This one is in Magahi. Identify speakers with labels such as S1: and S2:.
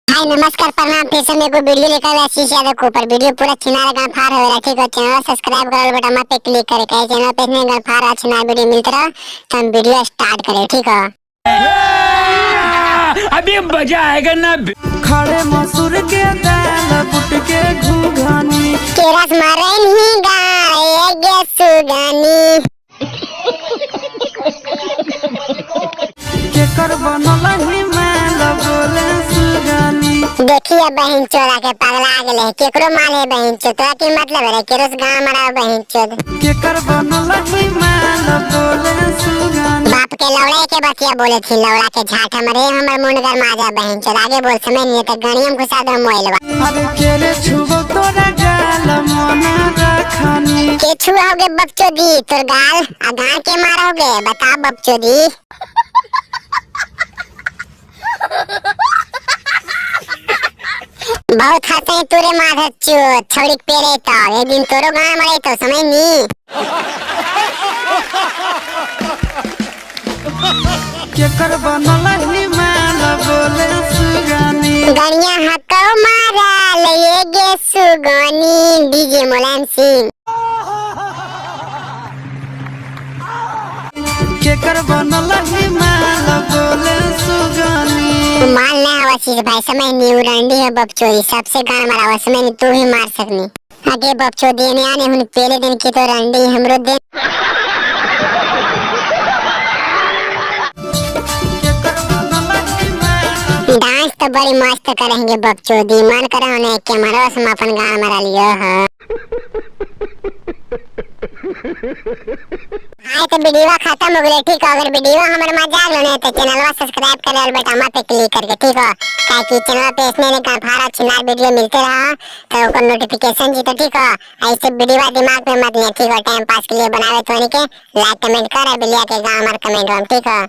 S1: हाय नमस्कार प्रणाम। फिर से मेरे को वीडियो लेकर आशीष यादव के ऊपर वीडियो पूरा छिनार गणफार हो रहा, ठीक है। चैनल सब्सक्राइब करो बटन पे क्लिक करे के चैनल पे इतने गणफार अच्छे वीडियो मिलते रहो तो हम वीडियो स्टार्ट करें, ठीक है।
S2: अभी मजा आएगा ना।
S3: खड़े मसूर के दाल पुट के घुघनी।
S1: केरस मरन ही गाए गे सुगनी।
S3: केकर बनल ही माल बोले सुगनी।
S1: देखिए बहन चोरा के पगला गेले केकरो माल है बहन चो, तोरा की मतलब है केरस गांव मरा बहन चोद।
S3: केकर बनल ही माल बोले सुगनी।
S1: बाप के लौड़े के बतिया बोले थी लौड़ा के झाट हमरे हमर मुंड गरमा जा बहन चोद। आगे बोल समय नहीं तो गणियम घुसा दो मोबाइलवा।
S3: अरे केरे छुबो तोरा गाल मोना रखनी।
S1: के छुआओगे बकचोदी तोर गाल आ गाल के मारोगे बता बकचोदी। बहुत हंसे तुरे माधर चोद छोड़ी पेरे तो एक दिन तोरो गाना मरे तो समय नी।
S3: केकर बनल ही माल बोले सुगनी।
S1: गणिया हको मारा ले गे सुगनी डीजे मुलायम सिंह।
S3: केकर बनल ही माल बोले सुगनी।
S1: माल ना आवा चीज भाई समय नी उड़ंडी है बकचोदी सबसे गाना मारा समय नी तू ही मार सकनी। आगे बकचोदी ने आने हुन पहले दिन की तो रंडी हमरो दे।
S3: केकर बनल ही माल।
S1: डांस तो बड़ी मस्त करेंगे बकचोदी मन करे होने के मारो सम अपन गाना मारा लियो हो। हाय तो वीडियो खत्म हो गई, ठीक है। अगर वीडियो हमर मजा आलो ने तो चैनलवा सब्सक्राइब करे और बटन पे क्लिक करके, ठीक है। काहे कि चैनल पे इसने ने गणफार छिनार वीडियो मिलते रहा तो ओकर नोटिफिकेशन जी तो, ठीक है। ऐसे वीडियो दिमाग में मत लिया, ठीक है। टाइम पास के लिए बनावे तो के लाइक कमेंट कर बिलिया के गांव हमार कमेंट हम, ठीक है।